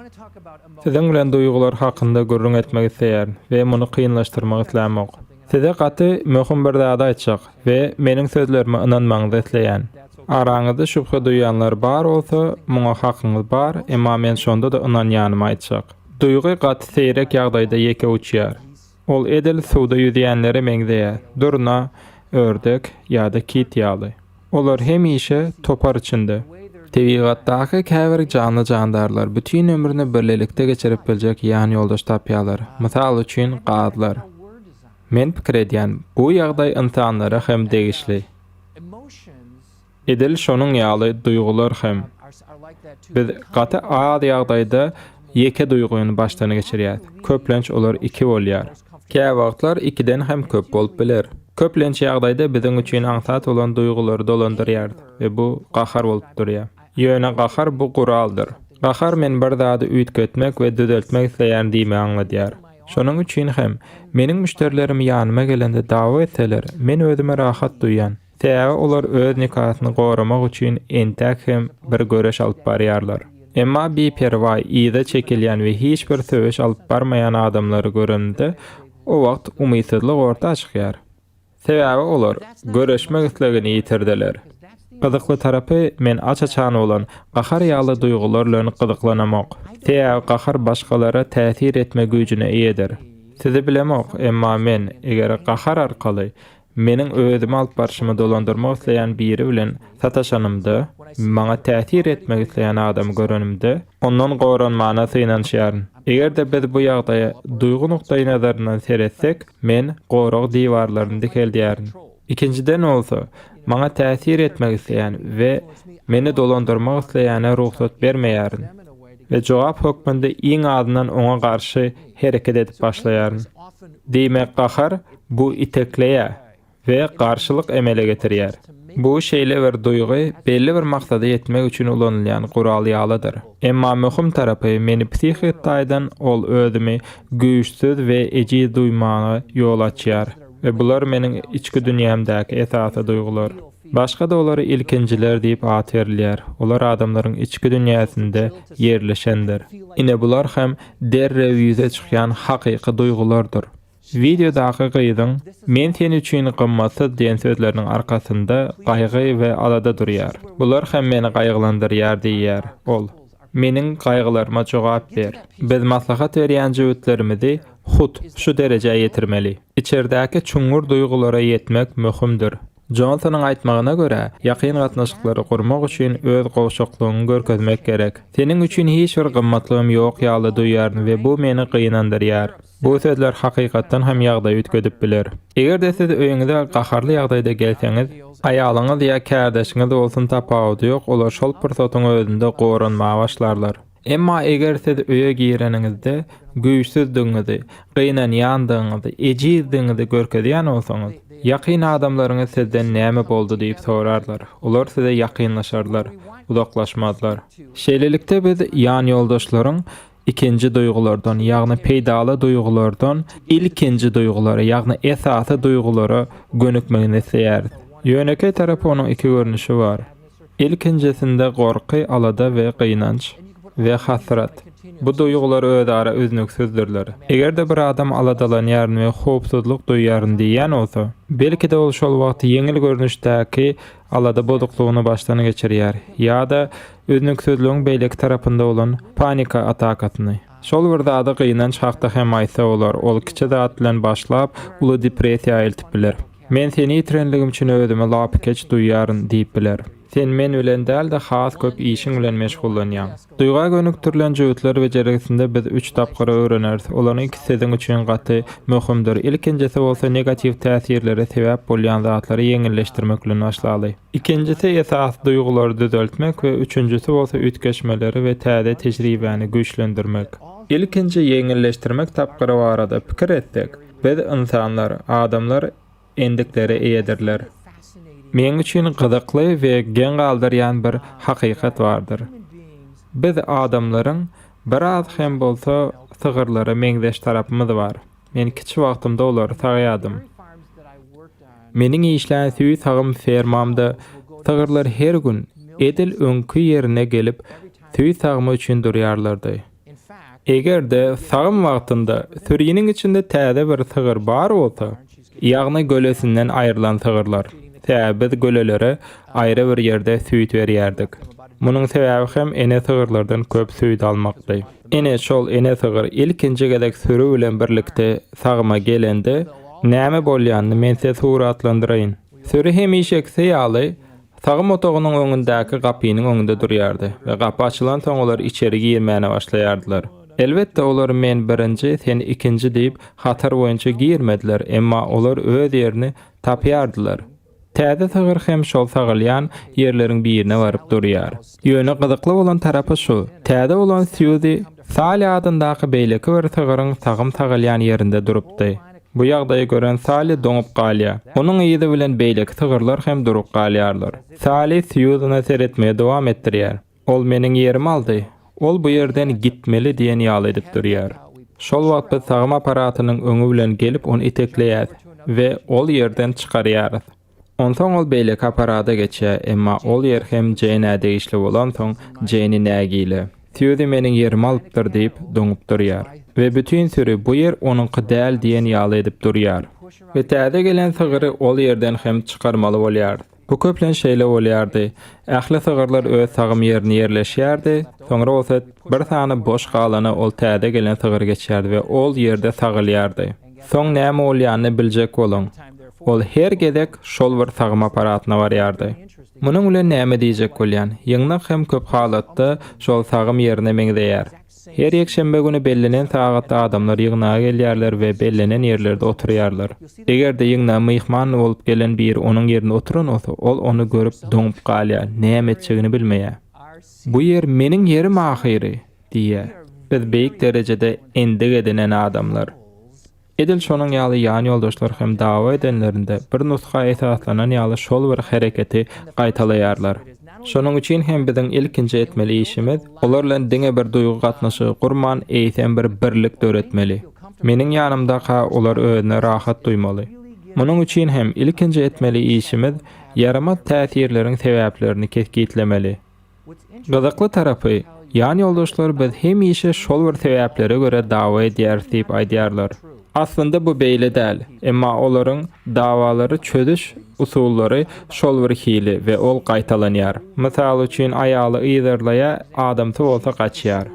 Siziň bilen duýgular hakynda gürrüň etmek isleýärin we muny kynlaşdyrmak islämok. Size gaty möhüm bir zady aýtjak we meniň sözlerime ynanmagyňyzy isleýän. Araňyzda şübhe duýýanlar bar bolsa, muňa hakyňyz bar, emma men şonda-da ynanýanymy aýtjak. Duýgy gaty seýrek ýagdaýda ýeke uçýar. Ol edil suwda ýüzýänlere meňzeýär, durna, ördek ýa-da kit ýaly. Olar hemişe topar içinde. Tebigatdaky käbir janly-jandarlar bütin ömrüni birlelikde geçirip biljek ýanýoldaş tapýarlar. Mysal üçin, gazlar. Men pikir edýän, bu ýagdaý ynsanlara hem degişli. Edil şonuň ýaly duýgular hem. Biz gaty az ýagdaýda ýeke duýgyny başdan geçirýäs. Köplenç olar iki bolýar. Käwagtlar ikiden hem köp bolup biler. Köplenç ýagdaýda biziň üçin aňsat bolan duýgulary dolandyrýarys we bu gahar bolup durýar. Ýöne gahar bu guraldyr. Gahar men bir zady üýtgetmek we düzeltmek isleýärin diýmegi aňladýar. Şonuň üçin hem, meniň müşderilerim ýanyma gelende dawa etseler, men özümi rahat duýýan. Sebäbi olar öz nikasyny goramak üçin entäk hem bir göreş alyp barýarlar. Emma biperwaý, yza çekilýän we hiç bir söweş alyp barmaýan adamlary görenimde, o wagt umytsyzlyk orta çykýar. Sebäbi olar göreşmek islegini ýitirdiler. Gyzykly tarapy, men aç-açan bolan gahar ýaly duýgular bilen gyzyklanamok. Sebäbi gahar başgalara täsir etme güýjüne eýedir. Sizi bilemok, emma men, eger gahar arkaly Meniň özümi alyp barşymy dolandyrmak isleýän biri bilen sataşanymda, maňa täsir etmek isleýän adamy görenimde, ondan goranmana synanyşýaryn. Eger-de biz bu ýagdaýa duýgy nukdaýnazaryndan seretsek, men gorag diwarlaryny dikeldýärin. Ikinjiden bolsa, maňa täsir etmek isleýän we meni dolandyrmak isleýäne rugsat bermeýärin we jogap hökmünde iň azyndan oňa garşy hereket edip başlaýaryn. Diýmek, gahar bu itekleýär we garşylyk emele getirýär. Bu şeýle bir duýgy, belli bir maksada ýetmek üçin ulanylýan gural ýalydyr. Emma möhüm tarapy, meni psihiki taýdan ol özümi güýçsüz we ejiz duýmaga ýol açýar we bular meniň içki dünýämdäki esasy duýgular. Başga-da olara ilkinjiler diýip at berilýär, olar adamlaryň içki dünýäsinde ýerleşendir. Ine bular hem derrew ýüze çykýan hakyky duýgulardyr. Wideodaky gyzyň Men sen üçin gymmatsyz diýen sözleriniň arkasynda gaýgy we alada durýar. Bular hem meni gaýgylandyrýar diýýär ol. Meniň gaýgylaryma jogap ber. Biz maslahat berýän jübütlerimizi hut şu derejä ýetirmeli. Içerdäki çuňňur duýgulara ýetmek möhümdir. Jonsonyň aýtmagyna görä, ýakyn gatnaşyklary gurmak üçin öz gowşaklygyňy görkezmek gerek. Seniň üçin hiç bir gymmatlygym ýok ýaly duýýaryn we bu meni gynandyrýar. Bu sözler hakykatdan hem ýagdaýy üýtgedip biler. Eger-de siz öýüňize gaharly ýagdaýda gelseňiz, aýalyňyz ýa kärdeşiňiz bolsun tapawudy ýok, olar şol pursatyň özünde goranmaga başlarlar. Emma eger siz öýe gireniňizde güýçsüzdigiňizi, gynanýandygyňyzy, ejizdigiňizi görkezýän bolsaňyz, ýakyn adamlaryňyz sizden näme boldy diýip sorarlar. Olar size ýakynlaşarlar, uzaklaşmazlar. Şeýlelikde biz ýanýoldaşlaryň ikinji duýgulardan, ýagny peýdaly duýgulardan ilkinji duýgulara, ýagny esasy duýgulara gönükmegini isleýäris. Ýönekeý tarapy onuň iki görnüşi bar. Ilkinjisinde gorky, alada we gynanç we hasrat. Bu duýgular özara üznüksizdirler. Eger-de bir adam aladalanýaryn we howpsuzlyk duýýaryn diýýän bolsa, belki-de ol şol wagt ýeňil görnüşdäki alada bozuklygyny başdan geçirýär ýa-da üznüksizligiň beýleki tarapynda bolan panika atakasyny. Şol bir zady gynanç hakda hem aýtsa bolar, ol kiçi zat bilen başlap, uly depressiýa eltip biler. Men seni ýitirenligim üçin özümi lapykeç duýýaryn diýip biler. Sen men bilen däl-de has köp işiň bilen meşgullanýaň. Duýga gönükdirilen jübütler bejergisinde biz üç tapgyry öwreneris. Olaryň ikisi siziň üçin gaty möhümdir. Ilkinjisi bolsa negatiw täsirlere sebäp bolýan zatlary ýeňilleşdirmek bilen başlaly. Ikinjisi esasy duýgulary düzeltmek we üçünjisi bolsa üýtgeşmeleri we täze tejribäni güýçlendirmek. Ilkinji ýeňilleşdirmek tapgyry barada pikir etsek, Biz ynsanlar, adamlar endiklere eýedirler. Meň üçin gyzykly we geň galdyrýan bir hakykat bardyr. Biz adamlaryň biraz hem bolsa sygyrlara meňzeş tarapymyz bar. Men kiçi wagtymda olary sagýadym. Meniň işlän süýt sagym fermamda sygyrlar her gün edil öňki ýerine gelip süýt sagymy üçin durýarlardy. Eger-de sagym wagtynda süriniň içinde täze bir sygyr bar bolsa, ýagny gölesinden aýrylan sygyrlar, sebäbi biz gölelere aýry bir ýerde süýt berýärdik. Munuň sebäbi hem ene sygyrlardan köp süýt almakdy. Ine, şol ene sygyr ilkinji gezek süri bilen birlikde sagyma gelende, näme bolýanyny men size suratlandyraýyn. Süri hemişekisi ýaly, Sagym otagynyň öňündäki gapynyň öňünde durýardy we gapy açylansoň olar içeri girmäne başlaýardylar. Elbetde olar men birinji, sen ikinji diýip hatar boýunça girmediler, emma olar öz ýerini tapýardylar. Täze sygyr hem şol sagylýan ýerleriň birine baryp durýar. Ýöne gyzykly bolan tarapy şu, täze bolan Sýuzi Sali adyndaky beýleki bir sygyryň sagym sagylýan ýerinde durupdy. Bu ýagdaýy gören Sali doňup galýar. Onuň yzy bilen beýleki sygyrlar hem durup galýarlar. Sali Sýuzana seretmegi dowam etdirýär. Ol meniň ýerimi aldy. Ol bu ýerden gitmeli diýen ýaly edip durýar. Şol wagt biz sagym apparatynyň öňi bilen gelip ony itekleýäs we ol ýerden çykarýarys. Onsoň ol beýleki apparada geçýär, emma ol ýer hem Jeýnä degişli bolansoň, Jeýni nägile. Sýuzi meniň ýerimi alypdyr diýip, doňup durýar. We bütin süri bu ýer onuňky däl diýen ýaly edip durýar. We täze gelen sygyry ol ýerden hem çykarmaly bolýarys. Bu köplenç şeýle bolýardy, ähli sygyrlar öz sagym ýerine ýerleşýärdi, soňra bolsa bir sany boş galana ol täze gelen sygyr geçýärdi we ol ýerde sagylýardy. Soň näme bolýanyny biljek boluň. Ol her gezek şol bir sagym apparatyna barýardy. Munuň bilen näme diýjek bolýan? Ýygnak hem köp halatda şol sagym ýerine meňzeýär. Her ýekşenbe güni bellenen sagatda adamlar ýygnaga gelýärler we bellenen ýerlerde oturýarlar. Eger-de ýygnaga myhman bolup gelen biri onuň ýerinde oturan bolsa, ol ony görüp doňup galýar, näme etjegini bilmeýär. Bu ýer meniň ýerim ahyry! Diýýär. Biz beýik derejede endik edinen adamlar. Edil şonuň ýaly ýan ýoldaşlar hem dawa edenlerinde bir nusga esaslanan ýaly şol bir hereketi gaýtalaýarlar. Şonuň üçin hem biziň ilkinji etmeli işimiz, olar bilen diňe bir duýgy gatnaşygy gurman, eýsem bir birlik döretmeli. Meniň ýanymdaka olar özüni rahat duýmaly. Munuň üçin hem ilkinji etmeli işimiz, ýaramaz täsirleriň sebäplerini kesgitlemeli. Gyzykly tarapy, ýan ýoldaşlar biz hemişe şol bir sebäplere görä dawa edýäris diýip aýdýarlar. Aslynda bu beýle däl, emma olaryň dawalary çözüş usullary şol bir hili we ol gaýtalanýar. Mysal üçin, aýaly yzarlaýar, adamsy bolsa gaçýar.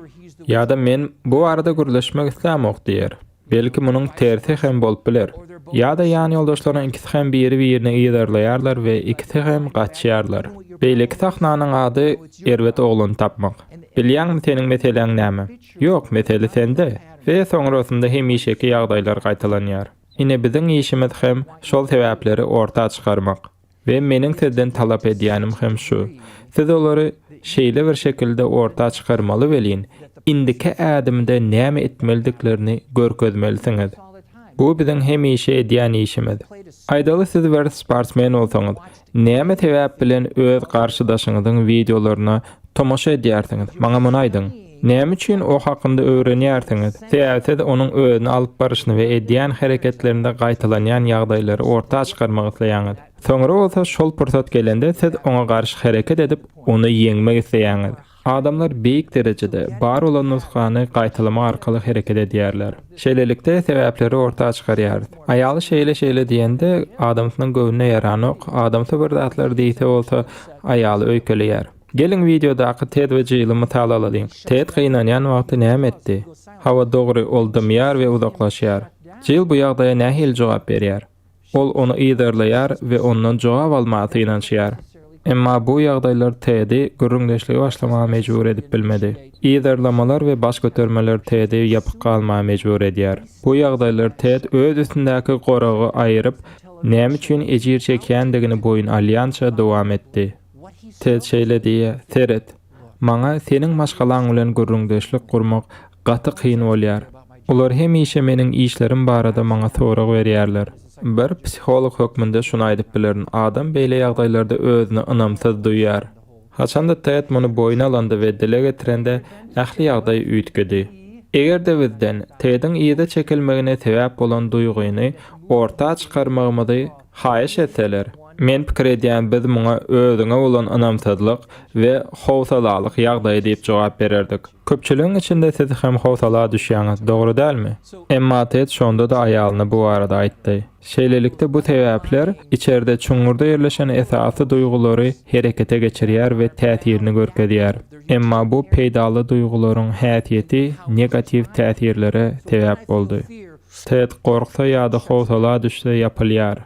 Ýa-da men bu barada gürleşmek islämok diýer. Belki munuň tersi hem bolup biler. Ýa-da ýan ýoldaşlaryň ikisi hem biri-birini yzarlaýarlar we ikisi hem gaçýarlar. Beýleki sahnanyň ady Erbet oglany tapmak. Bilýäňmi seniň meseläň näme? Ýok, mesele sende. We soňrasynda hemişeki ýagdaýlar gaýtalanýar. Ine biziň işimiz hem şol sebäpleri orta çykarmak. We meniň sizden talap edýänim hem şu, siz olary şeýle bir şekilde orta çykarmaly welin, indiki ädimde näme etmelidiklerini görkezmelisiňiz. Bu biziň hemişe edýän işimiz. Aýdaly siz bir sportsmen bolsaňyz, näme sebäp bilen öz garşydaşyňyzyň wideolaryna tomaşa edýärsiňiz? Maňa muny aýdyň. Näme üçin o hakynda öwrenýärsiňiz? Sebäbi siz onuň özüni alyp baryşyny we edýän hereketlerinde gaýtalanýan ýagdaýlary orta çykarmak isleýäňiz. Soňra bolsa şol pursat gelende siz oňa garşy hereket edip, ony ýeňmek isleýäňiz. Adamlar beýik derejede bar bolan nusgany gaýtalamak arkaly hereket edýärler. Şeýlelikde, sebäpleri orta çykarýarys. Aýaly şeýle-şeýle diýende, adamsynyň göwnüne ýaranok, adamsy bir zatlar diýse bolsa, aýaly öýkeleýär. Geliň wideodaky Ted we Jilli mysal alalyň. Ted gynanýan wagty näme etdi? Hawa dogry, ol dymýar we uzaklaşýar. Jill bu ýagdaýa nähili jogap berýär? Ol ony yzarlaýar we ondan jogap almaga synanyşýar. Emma bu ýagdaýlar Tedi gürrüňdeşlige başlamaga mejbur edip bilmedi. Yzarlamalar we baş götermeler Tedi ýapyk galmaga mejbur edýär. Bu ýagdaýlar Ted öz üstündäki goragy aýyryp, näme üçin ejir çekýändigini boýun alýança dowam etdi. Ted şeýle diýýär, Seret, maňa seniň maşgalaň bilen gürrüňdeşlik gurmak gaty kyn bolýar. Olar hemişe meniň işlerim barada maňa sorag berýärler. Bir psiholog hökmünde şuny aýdyp bilerin, adam beýle ýagdaýlarda özüni ynamsyz duýýar. Haçanda Ted muny boýun alanda we dile getirende, ähli ýagdaý üýtgedi. Eger-de bizden Tediň yza çekilmegine sebäp bolan duýgyny orta çykarmagymyzy haýyş etseler. Men pikir edýän biz muňa özüňe bolan ynamsyzlyk we howsalalyk ýagdaýy diýip jogap bererdik. Köpçüligiň içinde siz hem howsala düşýäňiz, dogry dälmi? Emma Ted şonda-da aýalyna bu barada aýtdy. Şeýlelikde bu sebäpler içerde çuňňurda ýerleşen esasy duýgulary herekete geçirýär we täsirini görkezýär. Emma bu peýdaly duýgularyň häsiýeti negatiw täsirlere sebäp boldy. Ted gorksa ýa-da howsala düşse ýapylýar.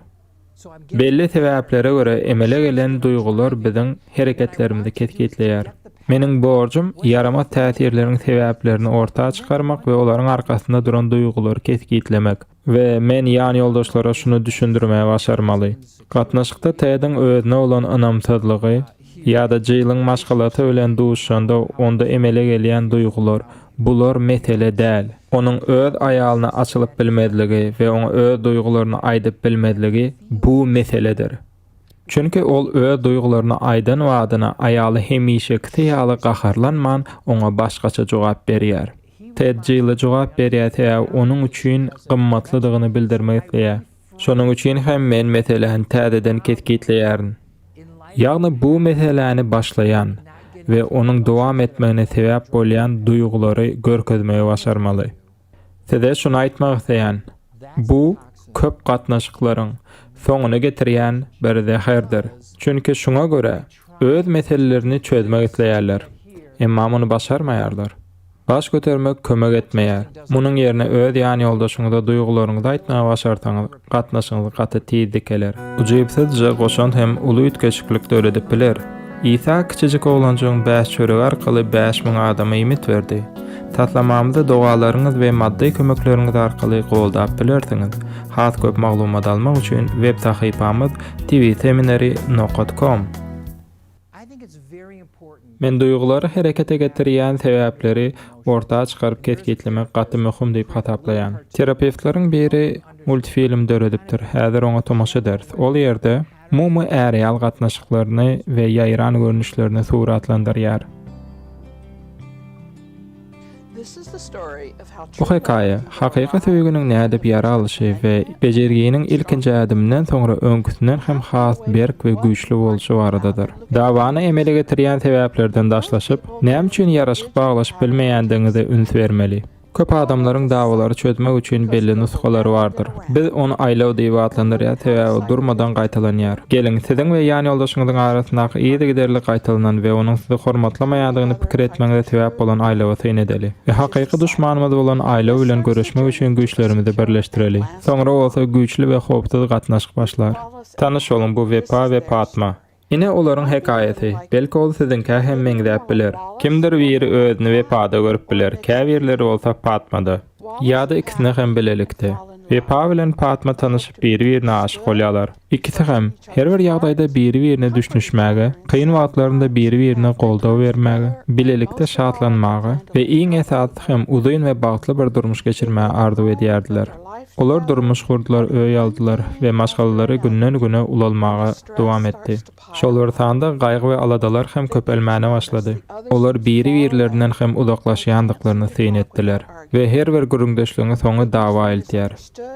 Belli sebäplere görä emele gelen duýgular biziň hereketlerimizi kesgitleýär. Meniň borjum ýaramaz täsirleriň sebäplerini orta çykarmak we olaryň arkasynda duran duýgulary kesgitlemek. We men ýanýoldaşlara şuny düşündirmegi başarmaly. Gatnaşykda Tediň özüne bolan ynamsyzlygy ýa-da Jilliň maşgalasy bilen duşanda onda emele gelýän duýgular, bular mesele däl. Onuň öz aýalyna açylyp bilmezligi we oňa öz duýgularyny aýdyp bilmezligi, bu meseledir. Çünki ol öz duýgularyny aýdan badyna aýaly hemişekisi ýaly gaharlanman, oňa başgaça jogap berýär. Ted Jille jogap berýär, sebäbi onuň üçin gymmatlydygyny bildirmek isleýär. Şonuň üçin hem men meseläni täzeden kesgitleýärin. Ýagny bu meseläni başlaýan we onuň dowam etmegine sebäp bolýan duýgulary görkezmegi başarmaly. Size şuny aýtmak isleýän, bu köp gatnaşyklaryň soňuna getirýän bir zäherdir. Çünki şuňa görä öz meselelerini çözmek isleýärler, emma muny başarmaýarlar. Baş götermek kömek etmeýär. Munuň ýerine öz ýanýoldaşyňyza duýgularyňyzy aýtmagy başarsaňyz, gatnaşygyňyz gaty tiz dikeler. Ujypsyzja goşant hem uly üýtgeşiklik döredip biler. Isa kiçijik oglanjygyň bäş çöregi arkaly 5000 adama iýmit berdi. Taslamamyzy dogalaryňyz we maddy kömekleriňiz arkaly goldap bilersiňiz. Has köp maglumat almak üçin web sahypamyz tvseminary nokat kom. Men duýgulary herekete getirýän sebäpleri orta çykaryp kesgitlemek gaty möhüm diýip hasaplaýan. Terapewtleriň biri multfilm döredipdir, häzir oňa tomaşa ederis. Ol ýerde umumy är-aýal gatnaşyklaryny we ýaýran görnüşlerini suratlandyrýar. Bu hekaýa, hakyky söýginiň nädip ýara alşy we bejerginiň ilkinji ädiminden soňra öňküsinden hem has berk we güýçli bolşy baradadyr. Dawany emele getirýän sebäplerden daşlaşyp, näme üçin ýaraşyk baglaşyp bilmeýändigiňize üns bermeli. Köp adamlaryň dawalary çözmek üçin belli nusgalary bardyr. Biz ony aýlaw diýip atlandyrýarys, sebäbi durmadan gaýtalanýar. Geliň, siziň we ýanýoldaşyňyzyň arasyndaky yzygiderli gaýtalanan we onuň sizi hormatlamaýandygyny pikir etmegiňize sebäp bolan aýlawa syn edeli. We hakyky duşmanymyz bolan aýlaw bilen göreşmek üçin güýçlerimizi birleşdireli. Soňra bolsa güýçli we howpsuz gatnaşyk başlar. Tanyş boluň, bu Wepa we Patma. Ine olaryň hekaýasy, belki ol siziňkä hem meňzäp biler. Kimdir biri özüni Wepada görüp biler, käbirleri bolsa Patmada. Ýa-da ikisini hem bilelikde. Wepa bilen Patma tanyşyp biri-birine aşyk bolýarlar. Ikisi hem, her bir ýagdaýda biri-birine düşnüşmäge, kyn wagtlarynda biri-birine goldaw bermäge, bilelikde şatlanmaga we iň esasysy hem uzyn we bagtly bir durmuş geçirmäge arzuw edýärdiler. Olar durmuş gurdular, öý aldylar we maşgalalary günden-güne ulalmaga dowam etdi. Şol bir sanda gaýgy we aladalar hem köpelmäne başlady. Olar biri-birlerinden hem uzaklaşýandyklaryny syn etdiler we her bir gürrüňdeşligiň soňy dawa eltýär.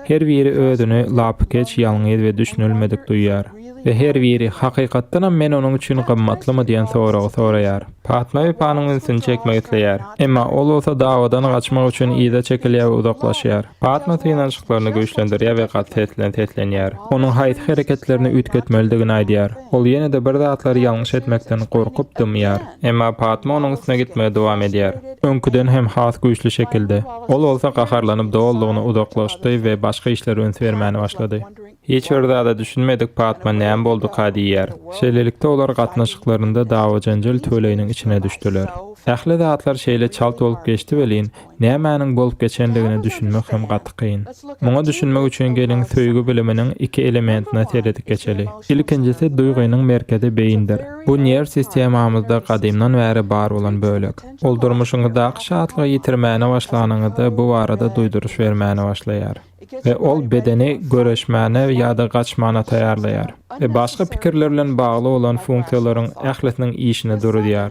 Her biri özüni lapykeç, ýalňyz we düşünilmedik duýýar. We her biri, Hakykatdanam men onuň üçin gymmatlymy diýen soragy soraýar. Patma Wepanyň ünsüni çekmek isleýär. Emma ol bolsa dawadan gaçmak üçin yza çekilýär we uzaklaşýar. Patma synanyşyklaryny güýçlendirýär we gaty ses bilen seslenýär. Onuň haýsy hereketlerini üýtgetmelidigini aýdýar. Ol ýene-de bir zatlary ýalňyş etmekden gorkup dymýar. Emma Patma onuň üstüne gitmegi dowam edýär. Öňküden hem has güýçli şekilde. Ol bolsa gaharlanyp dolulygyna uzaklaşdy we başga işlere üns bermäne başlady. Hiç bir zada düşünmedik Patma näme bolduka diýýär. Şeýlelikde olar gatnaşyklarynda dawa-jenjel tüweleýiniň içine düşdüler. Ähli zatlar şeýle çalt bolup geçdi welin, nämäniň bolup geçendigine düşünmek hem gaty kyn. Muňa düşünmek üçin geliň söýgi biliminiň iki elementine seredip geçeli. Ilkinjisi duýgynyň merkezi beýindir. Bu nerw sistemamyzda gadymdan bäri bar bolan bölek. Ol durmuşyňyzdaky şatlygy ýitirmäne başlanyňyzda bu barada duýduryş bermäne başlaýar. We ol bedeni göreşmäne ýa-da gaçmana taýýarlaýar. We başga pikirler bilen bagly bolan funksiýalaryň ählisiniň işini duruzýar.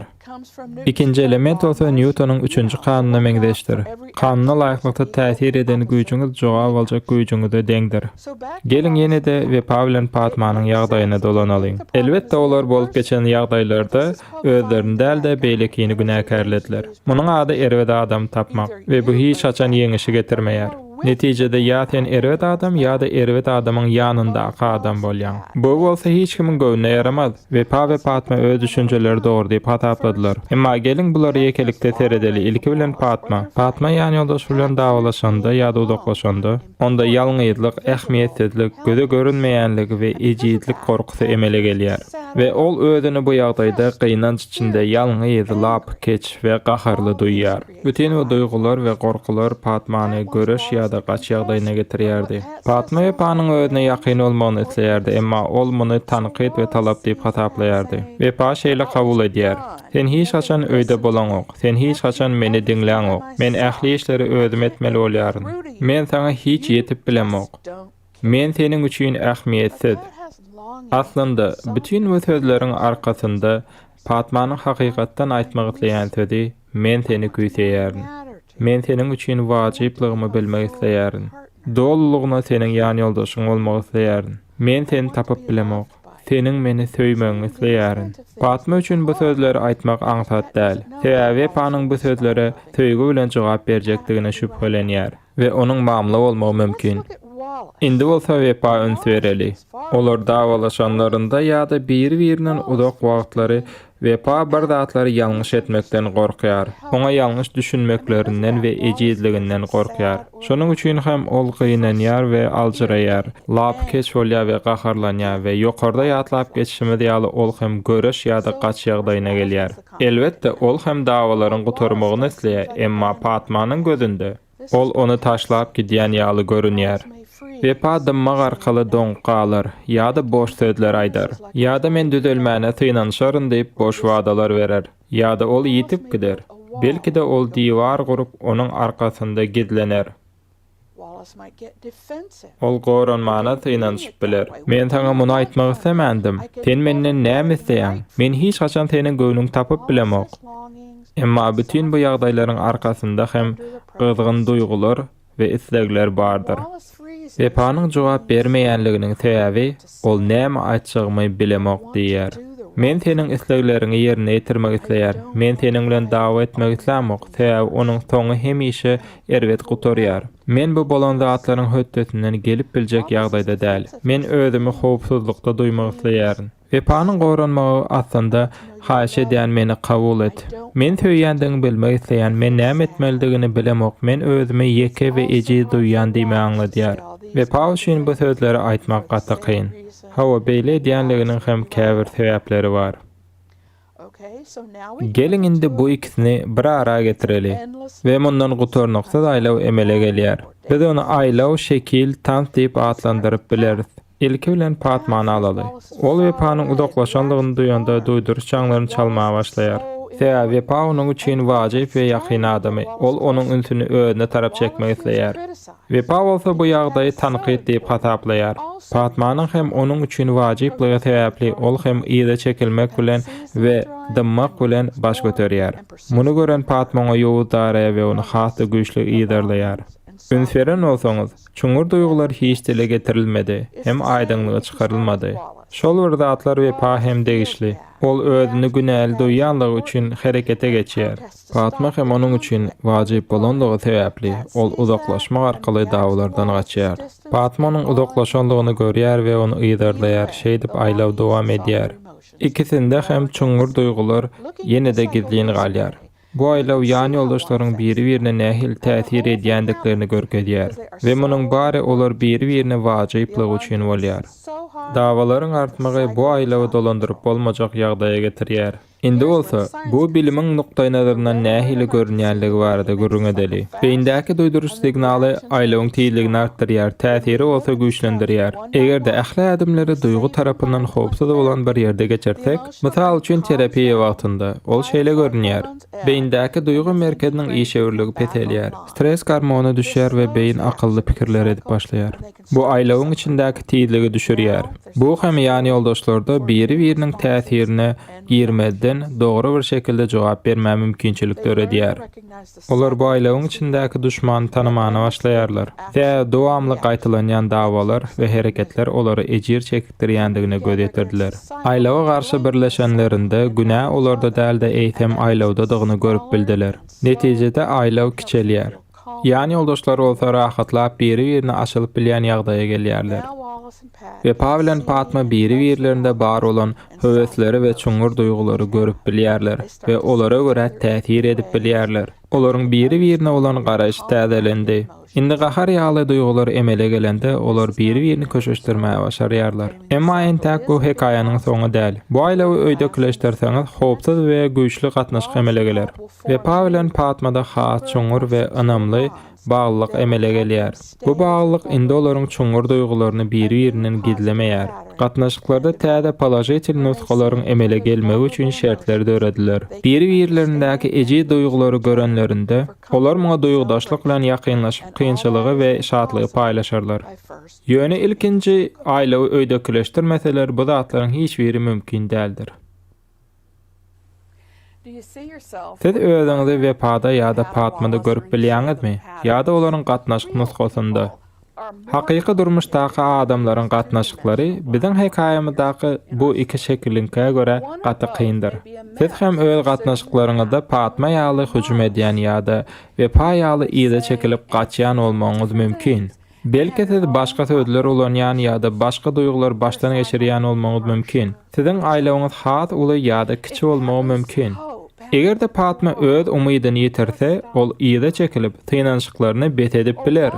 Ikinji element bolsa Nýutonyň üçünji kanunyna meňzeşdir. Kanuna laýyklykda täsir eden güýjüňiz jogap aljak güýjüňize deňdir. Geliň ýene-de Wepa bilen Patmanyň ýagdaýyna dolanalyň. Elbetde olar bolup geçen ýagdaýlarda özlerini däl-de beýlekini günäkärlediler. Munuň ady erbet adam tapmak we bu hiç haçan ýeňişi getirmeýär. Netijede ýa sen erbet adam ýa-da erbet adamyň ýanyndaky adam bolýaň. Bu bolsa hiç kimiň göwnüne ýaramaz. Wepa we Patma öz düşünjeleri dogry diýip hasapladylar. Emma geliň bulara ýekelikde seredeli ilki bilen Patma. Patma ýanýoldaşy bilen dawalaşanda ýa-da uzaklaşanda, onda ýalňyzlyk, ähmiýetsizlik, göze görünmeýänlik we ejizlik gorkusy emele gelýär. We ol özüni bu ýagdaýda gynanç içinde ýalňyz, lapykeç we gaharly duýýar. Bütin bu duýgular we gorkular Patmany göreş ýa-da gaç ýagdaýyna getirýärdi. Patma Wepanyň özüne ýakyn bolmagyny isleýärdi, emma ol muny tankyt we talap diýip hasaplaýardy. Wepa şeýle kabul edýär, Sen hiç haçan öýde bolaňok, sen hiç haçan meni diňläňok, men ähli işleri özüm etmeli bolýaryn. Men saňa hiç ýetip bilemok. Men seniň üçin ähmiýetsiz. Aslynda, bütin bu sözleriň arkasynda Patmanyň hakykatdan aýtmak isleýän sözi, Men seni küýseýärin. Men seniň üçin wajyplygymy bilmek isleýärin. Dolulygyna seniň ýanýoldaşyň bolmak isleýärin. Men seni tapyp bilemok. Seniň meni söýmegiňi isleýärin. Patma üçin bu sözleri aýtmak aňsat däl. Sebäbi Wepanyň bu sözlere söýgi bilen jogap berjekdigine şübhelenýär we onuň mamla bolmagy mümkin. Indi bolsa Wepa üns bereli. Olar dawalaşanlarynda ýa-da biri-birinden uzak wagtlary Wepa bir zatlary ýalňyş etmekden gorkýar. Oňa ýalňyş düşünmeklerinden we ejizliginden gorkýar. Şonuň üçin hem ol gynanýar we aljyraýar, lapykeç bolýar we gaharlanýar we ýokarda ýatlap geçişimiz ýaly ol hem göreş ýa-da gaç ýagdaýyna gelýär. Elbetde, ol hem dawalaryň gutarmagyny isleýär, emma Patmanyň gözünde, Ol ony taşlap gidýän ýaly görünýär. Wepa dymmak arkaly doňup galar ýa-da boş sözler aýdar. Ýa-da men düzelmäne synanyşaryn diýip boş wadalar berer. Ýa-da ol ýitip gider. Belki-de ol diwar gurup onuň arkasynda gizlener. Ol goranmana synanyşyp biler. Men saňa muny aýtmak islemändim. Sen menden näme isleýäň? Men hiç haçan seniň göwnüňi tapyp bilemok. Emma bütin bu ýagdaýlaryň arkasynda hem gyzgyn duýgular we islegler bardyr. Wepanyň jogap bermeýänliginiň sebäbi, ol näme aýtjagymy bilemok diýýär. Men seniň islegleriňi ýerine ýetirmek isleýän. Men seniň bilen dawa etmek islämok, sebäbi onuň soňy hemişe erbet gutarýar. Men bu bolan zatlaryň hötdesinden gelip biljek ýagdaýda däl. Men özümi howpsuzlykda duýmak isleýärin. Wepanyň goranmagy aslynda haýyş edýän meni kabul et. Men söýýändigiňi bilmek isleýän, men näme etmelidigini bilemok, men özümi ýeke we ejiz duýýan diýmegi aňladýar. Wepa üçin bu sözleri aýtmak gaty kyn. Hawa, beýle edýänliginiň hem käbir sebäpleri bar. Geliň indi bu ikisini bir ara getireli we mundan gutarnyksyz aýlaw emele gelýär. Biz ony aýlaw, şekil, tans diýip atlandyryp bileris. Ilki bilen Patmany alaly. Ol Wepanyň uzaklaşandygyny duýanda duýduryş jaňlaryny çalmaga başlaýar. Sebäbi Wepa onuň üçin wajyp we ýakyn adamy. Ol onuň ünsüni özüne tarap çekmek isleýär. Wepa bolsa bu ýagdaýy tankyt diýip hasaplaýar. Patmanyň hem onuň üçin wajyplygy sebäpli ol hem yza çekilmek bilen we dymmak bilen baş göterýär. Muny gören Patma oňa ýowuz daraýar we ony has-da güýçli yzarlaýar. Üns beren bolsaňyz, çuňňur duýgular hiç dile getirilmedi hem aýdyňlyga çykarylmady. Şol bir zatlar Wepa hem degişli. Ol özüni günäli duýýanlygy üçin herekete geçýär. Patma hem onuň üçin wajyp bolanlygy sebäpli, ol uzaklaşmak arkaly dawalardan gaçýar. Patma onuň uzaklaşanlygyny görýär we ony yzarlaýar, şeýdip aýlaw dowam edýär. Ikisinde hem çuňňur duýgular ýene-de gizlin galýar. Bu aýlaw ýan ýoldaşlaryň biri-birine nähili täsir edýändiklerini görkezýär we munuň bary olar biri-birine wajyplygy üçin bolýar. Dawalaryň artmagy bu aýlawy dolandyryp bolmajak ýagdaýa getirýär. Indi bolsa, bu bilimiň nukdaýnazaryndan nähili görünýänligi barada gürrüň edeli. Beýindäki duýduryş signaly aýlawyň tizligini artdyrýar, täsiri bolsa güýçlendirýär. Eger-de ähli ädimleri duýgy tarapyndan howpsuz bolan bir ýerde geçirsek, mysal üçin terapiýa wagtynda, ol şeýle görünýär, beýindäki duýgy merkeziniň işewürligi peselýär, stres gormony düşýär we beýin akylly pikirler edip başlaýar. Bu aýlawyň içindäki tizligi düşürýär. Bu hem ýanýoldaşlarda biri-biriniň täsirine girmezden. bilen dogry bir şekilde jogap bermäge mümkinçilik döredýär. Olar bu aýlawyň içindäki duşmany tanamana başlaýarlar. Sebäbi dowamly gaýtalanýan dawalar we hereketler olary ejir çekikdirýändigine göz ýetirdiler. Aýlawa garşy birleşenlerinde günä olarda däl-de eýsem aýlawdadygyny görüp bildiler. Netijede aýlaw kiçelýär. Ýan ýoldaşlar bolsa rahatlap biri-birine açylyp bilýän ýagdaýa gelýärler. Wepa bilen Patma biri-birlerinde bar bolan höwesleri we çuňňur duýgulary görüp bilýärler we olara görä täsir edip bilýärler. Olaryň biri-birine bolan garaýşy täzelendi. Indi gahar ýaly duýgular emele gelende, olar biri-birini köşeşdirmäge başarýarlar. Emma entäk bu hekaýanyň soňy däl. Bu aýlawy öýdekileşdirseňiz, howpsuz we güýçli gatnaşyk emele geler. Wepa bilen Patmada has çuňňur we ynamly baglylyk emele gelýär. Bu baglylyk indi olaryň çuňňur duýgularyny biri-birinden gizlemeýär. Gatnaşyklarda täze položitel nusgalaryň emele gelmegi üçin şertler dörediler. Biri-birlerindäki ejiz duýgulary görenlerinde, olar muňa duýgudaşlyk bilen ýakynlaşyp kynçylygy we şatlygy paýlaşarlar. Ýöne ilkinji aýlawy öýdekileşdirmeseler bu zatlaryň hiç biri mümkin däldir. Siz özüňizi Wepada ýa-da Patmada görüp bilýäňizmi? Ýa-da olaryň gatnaşyk nusgasynda? Hakyky durmuşdaky adamlaryň gatnaşyklary biziň hekaýamyzdaky bu iki şekiliňkä görä gaty kyndyr. Siz hem öz gatnaşyklaryňyzda Patma ýaly hüjüm edýän ýa-da Wepa ýaly yza çekilip gaçýan bolmagyňyz mümkin. Belki siz başga sözler ulanýan ýa-da başga duýgulary başdan geçirýän bolmagyňyz mümkin. Siziň aýlawyňyz has uly ýa-da kiçi bolmagy mümkin. Eger-de Patma öz umydyny ýitirse, ol yza çekilip, synanyşyklaryny bes edip biler.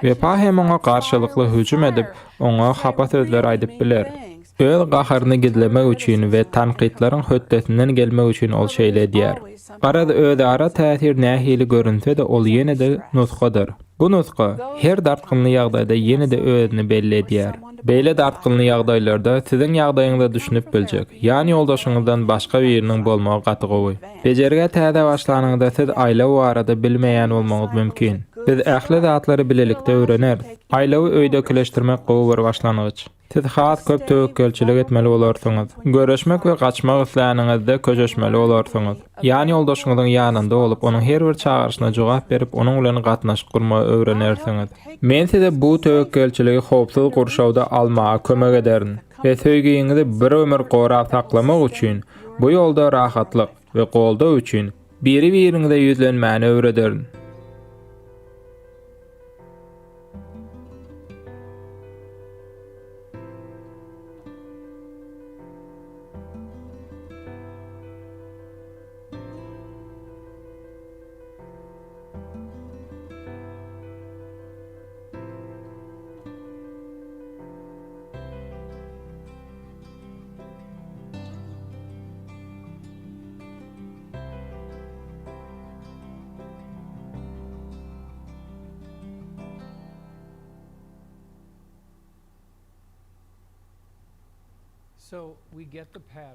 Wepa hem oňa garşylykly hüjüm edip, oňa hapa sözler aýdyp biler. Öz gaharyny gizlemek üçin we tankytlaryň hötdesinden gelmek üçin ol şeýle edýär. Garaz, özara täsir nähili görünse-de ol ýene-de nusgadyr. Bu nusga her dartgynly ýagdaýda ýene-de özüni belli edýär. Beýle dartgynly ýagdaýlarda siziň ýagdaýyňyza düşünip biljek, ýan ýoldaşyňyzdan başga biriniň bolmagy gaty gowy. Bejergä täze başlanyňyzda siz aýlaw barada bilmeýän bolmagyňyz mümkin. Biz ähli zatlary bilelikde öwreneris. Aýlawy öýdekileşdirmek gowy bir başlangyç. Siz has köp töwekgelçilik etmeli bolarsyňyz. Göreşmek we gaçmak isläniňizde köşeşmeli bolarsyňyz. Ýan ýoldaşyňyzyň ýanynda bolup, onuň her bir çagyryşyna jogap berip, onuň bilen gatnaşyk gurmagy öwrenersiňiz. Men size bu töwekgelçiligi howpsuz gurşawda almaga kömek ederin we söýgiňizi bir ömür gorap saklamak üçin bu ýolda rahatlyk we goldaw üçin biri-biriňize ýüzlenmäni öwrederin.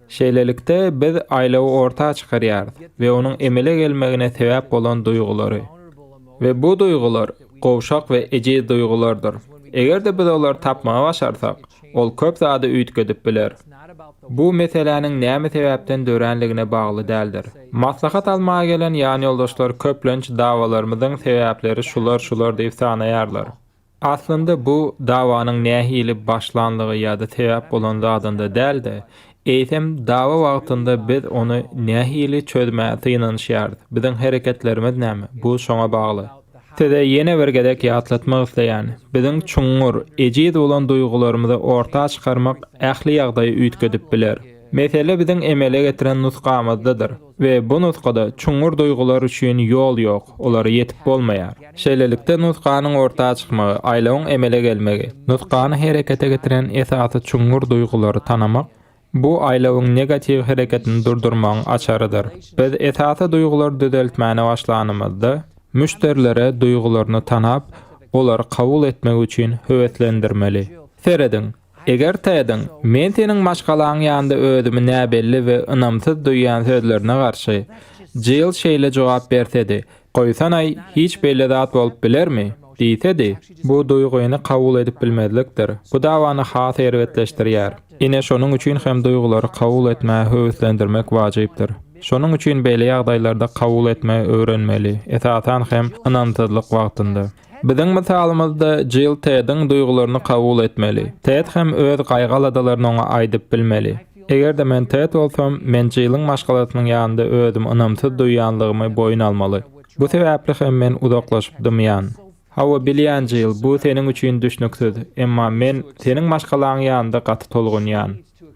Şeýlelikde, biz aýlawy orta çykarýarys we onuň emele gelmegine sebäp bolan duýgulary. We bu duýgular gowşak we ejiz duýgulardyr. Eger-de biz olary tapmagy başarsak, ol köp zady üýtgedip biler. Bu meseläniň näme sebäpden döränligine bagly däldir. Maslahat almaga gelen ýanýoldaşlar köplenç dawalarymyzyň sebäpleri şular-şular diýip sanaýarlar. Aslynda bu dawanyň nähili başlanlygy ýa-da sebäp bolan zadynda däl-de, eýsem dawa wagtynda biz ony nähili çözmäge synanyşýarys, biziň hereketlerimiz näme, bu şoňa bagly. Size ýene bir gezek ýatlatmak isleýän, biziň çuňňur, ejiz bolan duýgularymyzy orta çykarmak ähli ýagdaýy üýtgedip biler. Mesele biziň emele getiren nusgamyzdadyr we bu nusgada çuňňur duýgular üçin ýol ýok, olara ýetip bolmaýar. Şeýlelikde nusganyň orta çykmagy, aýlawyň emele gelmegi, nusgany herekete getiren esasy çuňňur duýgulary tanamak, Bu aýlawyň negatiw hereketini durdurmagyň açarydyr. Biz esasy duýgulary düzeltmäne başlanymyzda, müşderilere duýgularyny tanap, olary kabul etmek üçin höweslendirmeli. Serediň, eger Tediň, Men seniň maşgalaň ýanynda özümi näbelli we ynamsyz duýýan sözlerine garşy, Jill şeýle jogap bersedi, Goýsanaý, hiç beýle zat bolup bilermi? diýsedi, bu duýgyny kabul edip bilmezlikdir. Bu dawany has erbetleşdirýär. Ine şonuň üçin hem duýgulary kabul etmäge höweslendirmek wajypdyr. Şonuň üçin beýle ýagdaýlarda kabul etmegi öwrenmeli, esasan hem ynamsyzlyk wagtynda. Biziň mysalymyzda Jill Tediň duýgularyny kabul etmeli. Ted hem öz gaýgy-aladalaryny oňa aýdyp bilmeli. Eger-de men Ted bolsam, men Jilliň maşgalasynyň ýanynda özümi ynamsyz duýýanlygymy boýun almaly. Bu sebäpli hem men uzaklaşyp dymýan. Hawa, bilýän Jill, bu seniň üçin düşnüksiz, emma men seniň maşgalaň ýanynda gaty tolgunýan.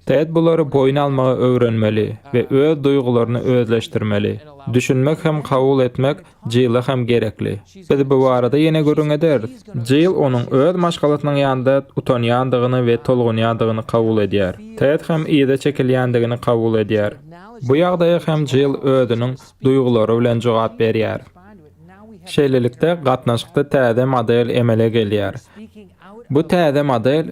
Ted bulary boýun almagy öwrenmeli we öz duýgularyny özleşdirmeli. Düşünmek hem kabul etmek Jilla hem gerekli. Biz bu barada ýene gürrüň ederis. Jill onuň öz maşgalasynyň ýanynda utanýandygyny we tolgunýandygyny kabul edýär. Ted hem yza çekilýändigini kabul edýär. Bu ýagdaýa hem Jill özüniň duýgulary bilen jogap berýär. Şeýlelikde, gatnaşykda täze model emele gelýär. Bu täze model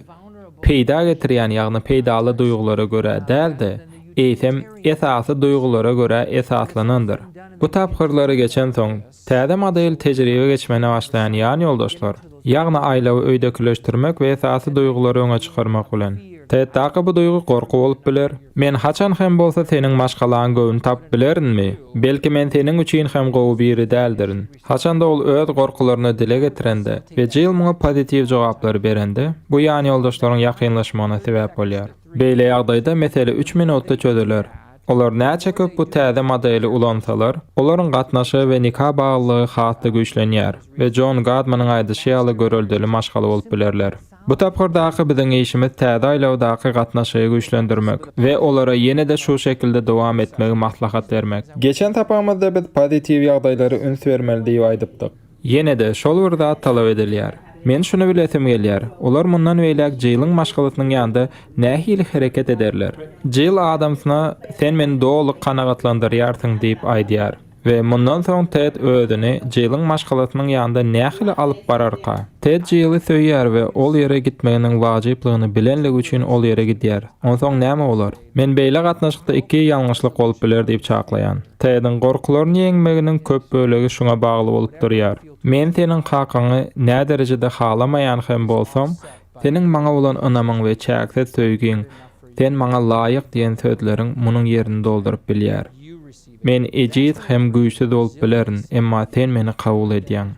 peýda getirýän, ýagny peýdaly duýgulara görä däl-de, eýsem, esasy duýgulara görä esaslanandyr. Bu tapgyrlary geçensoň, täze model tejribe geçmene başlaýan ýan ýoldaşlar, ýagny aýlawy öýdekileşdirmek we esasy duýgulary öňe çykarmak bilen. Teddaky bu duýgy gorky bolup biler. Men haçan hem bolsa seniň maşgalaň göwnüni tapyp bilerinmi? Belki men seniň üçin hem gowy biri däldirin. Haçanda ol öz gorkularyny dile getirende we Jill muňa pozitiw jogaplary berende, bu ýanýoldaşlaryň ýakynlaşmagyna sebäp bolýar. Beýle ýagdaýda mesele üç minutda çözüler. Olar näçe köp bu täze modeli ulansalar, olaryň gatnaşygy we nika baglylygy has-da güýçlenýär we Jon Gadmanyň aýdyşy ýaly göreldeli maşgala bolup bilerler. Bu tapgyrdaky biziň işimiz täze aýlawdaky gatnaşygy güýçlendirmek we olara ýene-de şu şekilde dowam etmegi maslahat bermek. Geçen sapagymyzda biz pozitiw ýagdaýlara üns bermeli diýip aýdypdyk. Ýene-de şol bir zat talap edilýär. Men şuny bilesim gelýär, olar mundan beýläk Jilliň maşgalasynyň ýanynda nähili hereket ederler? Jill adamsyna sen meni doly kanagatlandyrýarsyň diýip aýdýar. We mundan soň Ted özüni Jilliň maşgalasynyň ýanynda nähili alyp bararka? Ted Jilli söýýär we ol ýere gitmeginiň wajyplygyny bilenligi üçin ol ýere gidýär. Onsoň näme bolar? Men beýle gatnaşykda iki ýalňyşlyk bolup biler diýip çaklaýan. Tediň gorkularyny ýeňmeginiň köp bölegi şuňa bagly bolup durýar. Men seniň kakaňy näderejede halamaýan hem bolsam, seniň maňa bolan ynamyň we çäksiz söýgiň, sen maňa laýyk diýen sözleriň munuň ýerini dolduryp bilýär. Men ejiz hem güýçsüz bolup bilerin, emma sen meni kabul edýäň.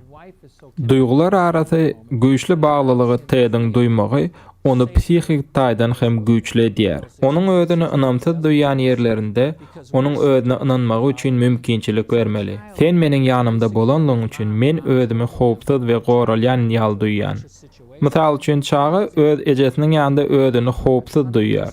Duýgular arasy güýçli baglylygy Tediň duýmagy ony psihik taýdan hem güýçli edýär. Onuň özüni ynamsyz duýýan ýerlerinde onuň özüne ynanmagy üçin mümkinçilik bermeli. Sen meniň ýanymda bolanlygyň üçin men özümi howpsuz we goralýan ýaly duýýan. Mysal üçin, çaga öz ejesiniň ýanynda özüni howpsuz duýýar.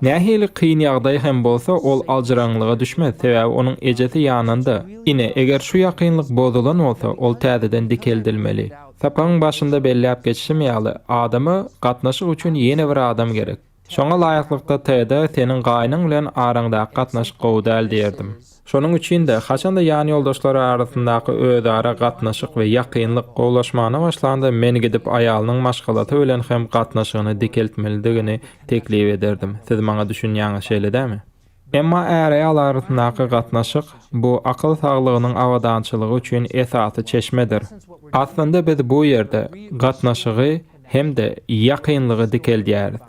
Nähili kyn ýagdaý hem bolsa, ol aljyraňlyga düşmez, sebäbi onuň ejesi ýanynda. Ine, eger şu ýakynlyk bozulan bolsa, ol täzeden dikeldilmeli. Sapagyň başynda belläp geçişim ýaly, adama gatnaşyk üçin ýene bir adam gerek. Şoňa laýyklykda TD seniň gaýnyň bilen araňdaky gatnaşyk gowy däl diýerdim. Şonuň üçin-de, haçanda ýanýoldaşlar arasyndaky özara gatnaşyk we ýakynlyk gowulaşmana başlanda, men gidip aýalynyň maşgalasy bilen hem gatnaşygyny dikeltmelidigini teklip ederdim. Siz maňa düşünýäňiz, şeýle dälmi? Emma är-aýal arasyndaky gatnaşyk, bu akyl saglygynyň abadançylygy üçin esasy çeşmedir. Aslynda biz bu ýerde gatnaşygy hem-de ýakynlygy dikeldýäris.